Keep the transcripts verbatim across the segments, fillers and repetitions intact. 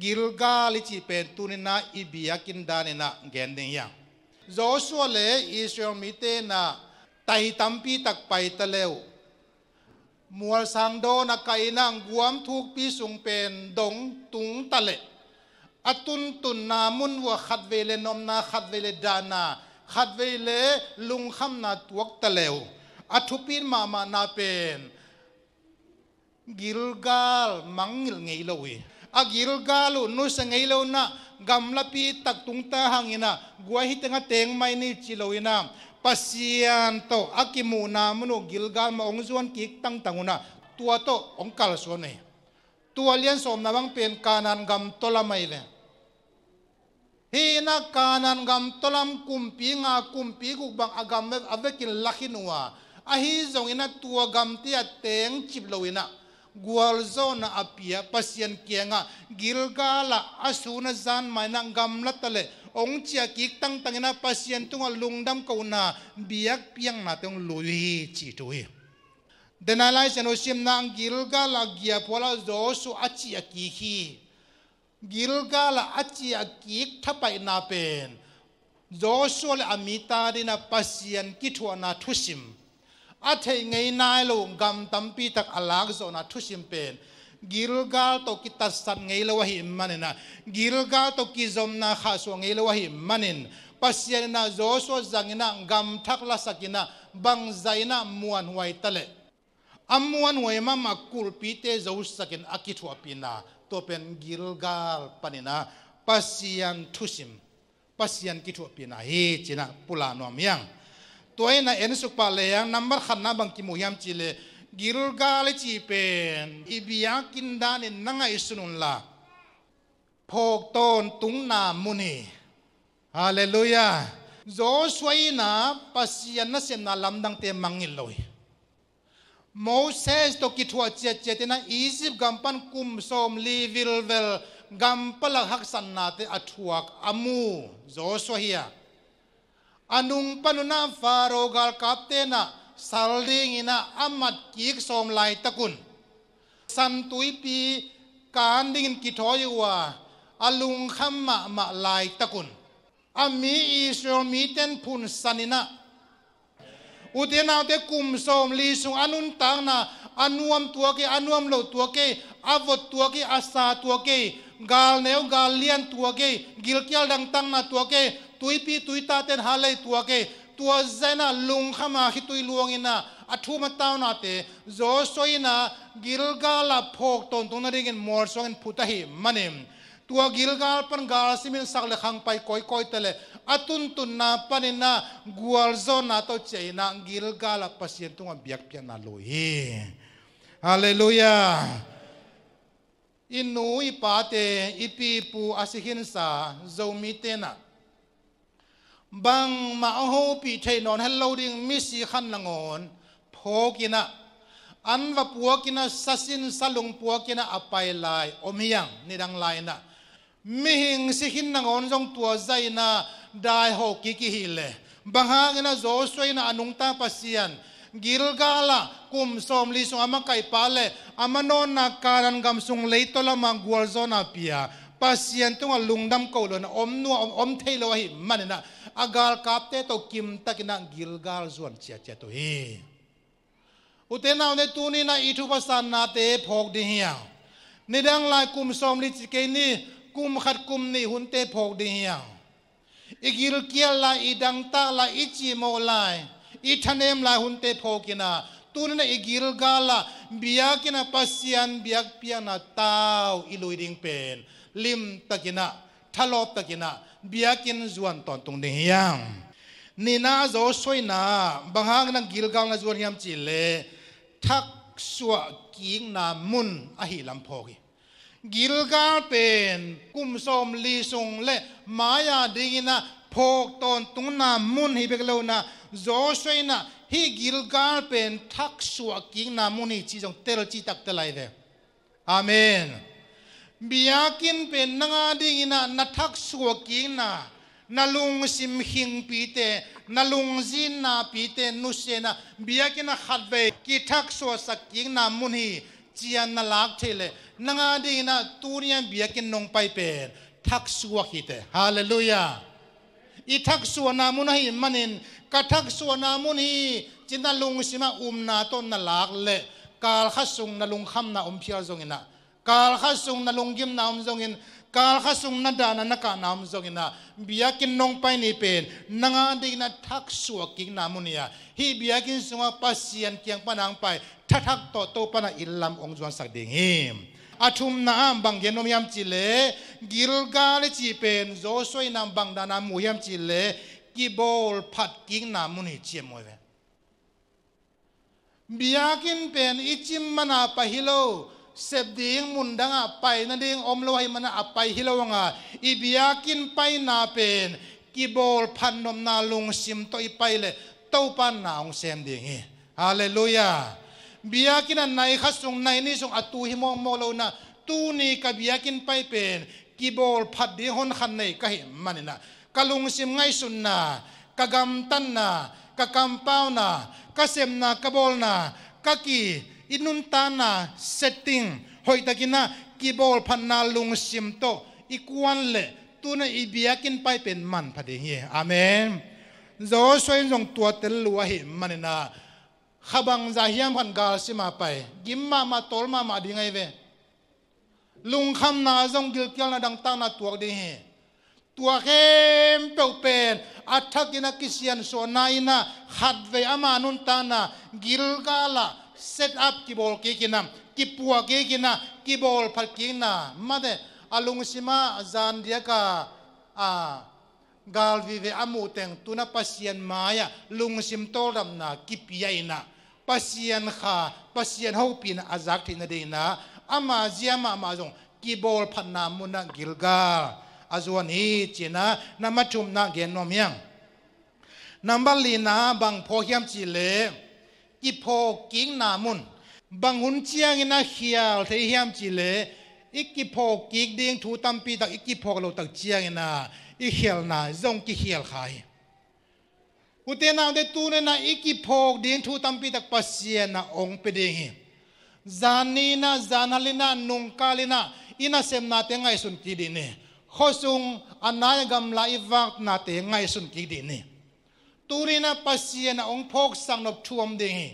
Gilgal i cih pen tuni-in ah i biakinn danin ah gen ding hi hang. Joshua le Israel mite in ah tai tampi tak pai ta le uh, mualsang dawn a kah in ah guam thukpi sung pen dong tung ta leh, a tuntunna mun uh ah khatvei le nopna, khatvei le dahna, khatvei le lungkhamna tuak ta le uh, a thupi mahmahna pen Gilgal mangngilh ngei lo hi. A Gilgal uh nusia ngei lo-in ah, gamlapi tak tungta hangin ah, guai hi teng a teng mai ni ci lo-in ah, Pasian tawh a kimuhna mun uh Gilgal mah hong zuan kik tangtang un ah, tua tawh hong kalsuan uh hi. Tua lian sawmna bang pen Kanaan gam tawlam ahi ve. Hih in ah Kanaan gam tawlam kumpi nga, kumpi guk bang a gam a vekin la khin uh a, ahi zongin ah tua gamte ah teng cip lo-in ah, gualzawhna a pia Pasian kiangah Gilgal ah a sun a zan mah in ah gamla ta leh hong ciah kik tangtangin ah Pasian tungah lungdam kohna, biakpiaknate hong lui uh hi ci thu hi. Denai Lai Siangtho simna ah Gilgal ah giahphual ah Joshua a ciah kik hi. Gilgal ah a ciah kik thapaihna pen Joshua le a mite adingin ah Pasian kithuahna thusim, a theih ngei nai lo gam tampi tak a lakzawhna thusim pen Gilgal tawh kitatsat ngei lo ahih manin ah, Gilgal tawh kizopna khahsuah ngei lo ahih manin, Pasian in ah Joshua zangin ah gam thak lasakin ah, bangzah in ah muanhuai ta leh, a muanhuai mahmah kulhpite zosakin a kithuahpihna, tua pen Gilgal panin ah Pasian thusim, Pasian kithuahpihna hi ci-in ah pulak nuam hi hang. Tua in ah ensuk pah lehang, nambat khatna bang kimu hiam cih leh, Gilgal i cih pen i biakinn danin na ngaihsun unla, phawk tawntungna mun hi. Halleluiah. Joshua in ah Pasian nasepna lamdangte mangngilh lo hi. Moses tawh kithuah ciatciat in ah Egypt gam pan kum sawmli vilvel gam palak haksatnate a thuak a mu Joshua hi a, a nung pan un ah Faro galkapte in ah sal dingin ah a mat kik sawm laitak un, San Tuipi kan dingin kithawi uh a, a lungkham mahmah laitak un, a mi Israel mite in phunsan in ah, ute naute, kum sawmli sung a nuntakna, a nuam tuak ei, a nuam lo tuak ei, a vot tuak ei, a sa tuak ei, galneu gallian tuak ei, gilkial dangtakna tuak ei, tuipi tuitaten halei tuak ei, tua zah in ah lungkham a khitui luang in ah, a thum a taunate Joshua in ah Gilgal ah phawk tawntung nadingin mualsuang in phut ahih manin, tua Gilgal pan galsim in sak le khang pai kawikawi ta leh, a tuntunna panin ah gualzawhna tawh ciah in ah Gilgal ah Pasian tungah biakpiakna lui hi. Halleluiah. I nu i pate, i pi i pu a si khinsa Zomite in ah bangmah a hopih theih nawn het lo ding misi khat nangawn phawk in ah, an va puak in ah, sasin salung puak in ah a pai lai om hi hang. Nidang lai in ah mihing si khin nangawn zong tua zah in ah daihawh kik i hih leh, bang hangin ah Joshua in ah a nungta Pasian, Gilgal ah kum sawmli sung a makaihpa le a manawnna Kanaan gam sung leitaw lamah gualzawhna pia Pasian tungah lungdam koh lo-in ah om nuam, om, om thei lo ahih manin ah, a galkapte tawh kimtakin ah Gilgal zuan ciatciat uh hi. Ute naute, tuni in ah i thupha sannate phawk ding hi hang. Nidang lai kum sawmli ci kei ni, kum khat kum nih hunte phawk ding hi hang. I gilkial lai, i dangtak lai, i cimawh lai, i thanem lai hunte phawk in ah, tuni in ah i Gilgal ah biakinn ah Pasian biakpiakna tau i lui ding pen limtakin ah, thalawptakin ah biakinn zuan tawntung ding hi hang. Nihna, Joshua in ah bang hangin ah Gilgal na zuan hiam cih leh, thaksuah kikna mun ahih lam phawk hi. Gilgal pen kum sawmli sung le mai-a dingin ah phawk tawntungna mun hi bek lo-in ah, Joshua in ah hih Gilgal pen thaksuah kikna mun hi cih zong telci takte lai ve. Amen. Biakinn pen nang a dingin ah na thaksuah kikna, na lungsim khingpite, na lungzinnapite nusia in ah, biakinn ah khatvei kithaksuahsak kikna mun hi Pasian na lak theih leh nang a dingin ah tuni-a biakinn nong pai pen thaksuak hi teh. Halleluiah. I thaksuahna mun ahih manin, ka thaksuahna mun hi ci-in na lungsimah upna tawh na lak leh, kalkhat sung na lungkhamna om phial zongin ah, kalkhat sung na lunggimna om zongin, kalkhat sung na dahna na kahna om zongin ah, biakinn nong pai ni pen nang a dingin ah thaksuah kikna mun hi a, hih biakinn sungah Pasian kiang pan hong pai thathak tawh Topa in ah inn lam hong zuansak ding hi. A thumna ah bang gen nuam hiam cih leh, Gilgal i cih pen Joshua in ah bang dan a mu hiam cih leh, kibawlphat kikna mun hi ci-a mu hi ve. Biakinn pen i cim man a pai hi lo, sep ding mun dang ah pai nading om lo ahih man a pai hi lo hang a, i biakinn paina pen kibawlphat nopna lungsim tawh i pai leh Topa in na hong sem ding hi. Halleluiah. Biakinn ah nai khat sung, nai nih sung a tu hi mawkmawk lo-in ah, tuni ka biakinn pai pen kibawlphat ding honkhat nei ka hih manin ah, ka lungsim ngaihsutna, ka gamtatna, ka kampauna, ka sepna, ka bawlna, ka ki, i nuntakna setting hoihtakin ah kibawlphatna lungsim tawh i kuan leh, tuni-a i biakinn pai pen manpha ding hi. Amen. Joshua in zong tua tel lua ahih manin ah, kha bangzah hiam khat galsim a pai, gim mahmah, tawl mahmah ding ahi ve. Lungkhamna zong gilkialna dangtakna tuak ding hi. Tua khempeuh pen a thakin a kisiansuahna in ah, khatvei ama nuntakna Gilgal ah set up, kibawl kik in ah, kipuah kik in ah, kibawlphat kikna, mate, a lungsim ah zan diak a, a, gal vive a muh teng, tu-in ah Pasian mai-ah lungsim tawldamna kipia in ah, Pasian kha, Pasian hopihna a zak theih nadingin ah, ama zia mahmah zong kibawlphatna mun ah Gilgal a zuan hi ci-in ah, number thumna gen nuam hi hang. Number lina bang phawk hiam cih leh, kiphawk kikna mun. Bang hun ciangin ah khial thei hiam cih leh, i kiphawk kik ding thu tampi tak i kiphawk loh tak ciangin ah i khialna zong kikhial kha hi. Ute naute, tuni-in ah i kiphawk ding thu tampi tak Pasian in ah hong pia ding hi. Zan ni-in ah, zan hal in ah, nungkal in ah i nasepnate ngaihsun kik dih ni. Khuasung a nai a gamla i vaknate ngaihsun kik dih ni. Tuni-in ah Pasian in ah hong phawksak nop thu om ding hi.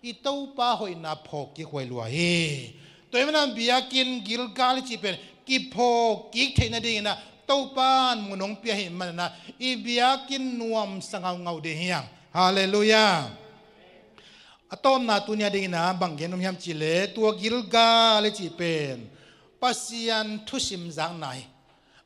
I Topa hoihna phawk kik huai lua hi. Tua ahih manin ah biakinn Gilgal i cih pen kiphawk kik theih nadingin ah Topa in mun hong pia ahih manin ah i biakinn nuamsa ngaungau ding hi hang. Halleluiah. A tawpna tuni-a dingin ah bang gen nuam hiam cih leh, tua Gilgal i cih pen Pasian thusim zakna hi.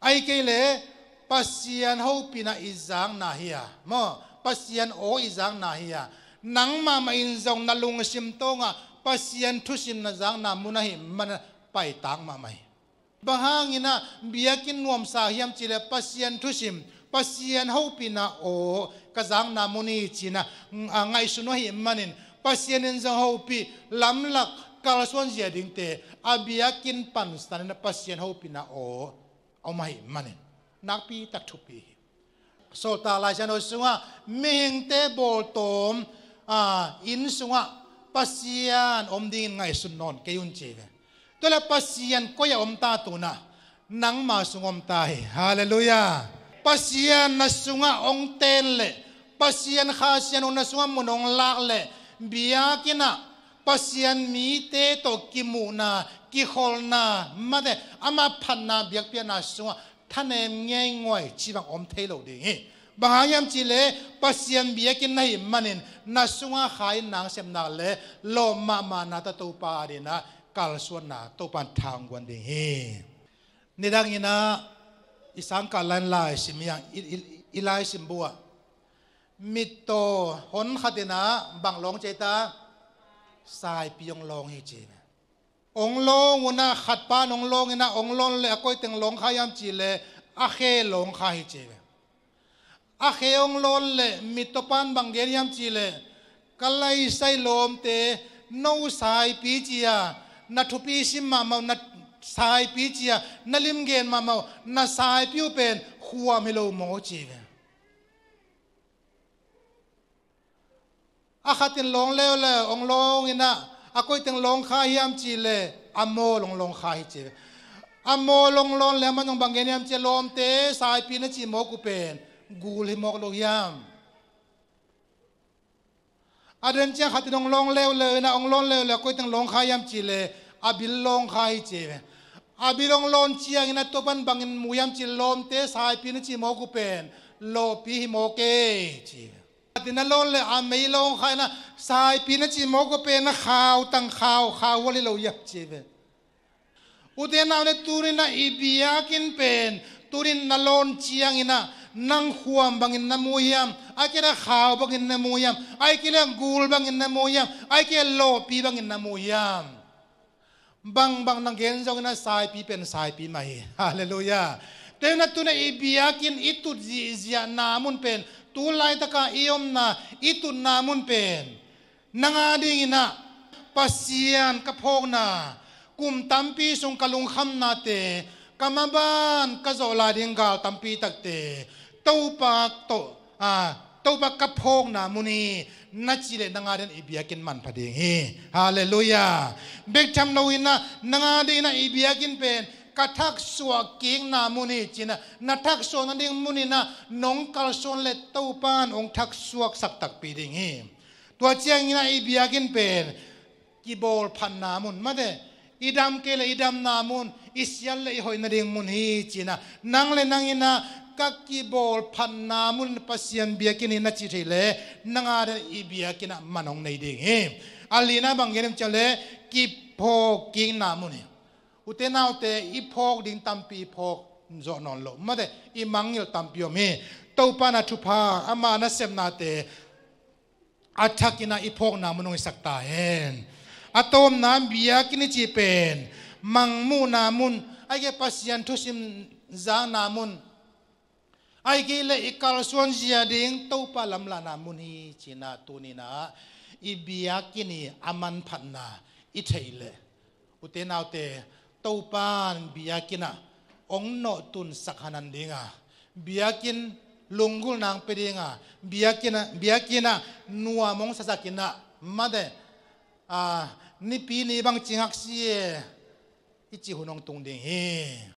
Ahih kei leh Pasian hopihna i zakna hi a, maw, Pasian aw i zakna hi a, nang mahmah in zong na lungsim tawngah Pasian thusim na zakna mun ahih manin ah paitak mahmah hi. Bang hangin ah biakinn nuamsa hiam cih leh Pasian thusim, Pasian hopihna aw ka zakna mun hi ci-in ah, a, ngaihsun uh ahih manin, Pasian in zong hopih, lamlak, kalsuan zia dingte a biakinn pansan in ah Pasian hopihna aw a om ahih manin, nakpi tak thupi hi. Sawltak Lai Siangtho sungah mihingte bawltawm, a, inn sungah Pasian om dingin ngaihsun nawn kei un ci hi ve. Tua leh Pasian koi-ah om ta? Tu-in ah nangma sung om ta hi. Halleluiah. Pasian na sungah hong ten leh, Pasian Kha Siangtho na sungah mun hong lak leh, biakinn ah Pasian mite tawh kimuhna, kikholhna, mate, ama phatna, biakpiakna sungah thanem ngeingai cih bang om thei lo ding hi. Bang hang hiam cih leh Pasian biakinn na hih manin, na sungah Kha inn na hong sep nak leh, lawp mahmahna tawh Topa adingin ah kalsuanna, Topa in tha hong guan ding hi. Nidangin ah i sangkah lai-in laisim hi hang, i, i, i laisim bu ah, mittaw honkhat in ah bang lawng ci hiam? Saipi hong lawng hi ci. Hong lawng un ah, khat pan hong lawng in ah, hong lawn leh a koi teng lawng kha hiam cih leh, a khe lawng kha hi ci ve. A khe hong lawn leh mittaw pan bang gen hiam cih leh, ka laisai lawmte, no saipi ci a, na thupi sim mahmah uh, na saipi ci a, na limgen mahmah uh, na saipi uh pen khuam hi lo maw ci ve. A khat in lawng leuleu, hong lawng in ah, A koiteng lawngkhai hiam cih leh a mawl hong lawngkhai hi ci ve. A mawl hong lawn leh aman hong bang gen hiam cih leh, lawmte saipi na cih mawk uh pen gul hi mawk lo hiam? A den ciang khat in hong lawn leuleu in ah, hong lawn leuleu a koiteng lawngkhai hiam cih leh a bil lawngkhai hi ci ve. A bil hong lawn ciangin ah tua pan bangin mu hiam cih leh, lawmte saipi na cih mawk uh pen lawhpi hi mawk e ci ve. Khat in a lawn leh a mei lawngkhai in ah, saipi na cih mawk uh pen a khau tang, khau, khau hual hi lo hiam ci ve. Ute naute, tuni-in ah i biakinn pen, tuni-in na lawn ciangin ah nang khuam bangin na mu hiam? Ahih kei leh khau bangin na mu hiam? Ahih kei leh gul bangin na mu hiam? Ahih kei leh lawhpi bangin na mu hiam? Bangbang na gen zongin ah saipi pen saipi mah hi. Halleluiah. Tua ahih manin ah tuni-in ah i biakinn, i tut zihziahna mun pen, tu laitaka i omna, i tutna mun pen, nang a dingin ah Pasian ka phawkna, kum tampi sung ka lungkhamnate, ka maban ka zawh lai ding gal tampi takte, Topa tawh, a, Topa ka phawkna mun hi na cih leh, nang a dingin i biakinn manpha ding hi. Halleluiah. Bek tham loin ah nang a dingin ah i biakinn pen ka thaksuah kikna mun hi ci-in ah, na thaksuah nading munin ah nong kalsuan leh Topa in hong thaksuaksak takpi ding hi. Tua ciangin ah i biakinn pen kibawlphatna mun, mate, i dam kei leh i damna mun, i siat leh i hoih nading mun hi ci-in ah, nang leh nang in ah ka kibawlphatna mun, Pasian biakinn hi na cih theih leh, nang a dingin i biakinn ah man hong nei ding hi. A lina bang gen hiam cih leh, kiphawk kikna mun hi. Ute naute, i phawk ding tampi i phawk zawh nawn lo, mate, i mangngilh tampi om hi. Topa in ah thupha, ama nasepnate a thakin ah i phawkna mun hong hisak ta hen. A tawpna, biakinn i cih pen mangmuhna mun, ahih kei leh Pasian thusim zakna mun, ahih kei leh i kalsuan zia ding Topa lamlahna mun hi ci-in ah, tuni-in ah i biakinn i a manphatna i theih leh, ute naute, Topa in biakinn ah hong nawhtunsak hanan ding a, biakinn lunggulhna hong pia ding a, biakinn ah, biakinn ah nuam hong sasak in ah, mate, a, Nipi ni bang ci ngak si e, i cih hun hong tung ding hi.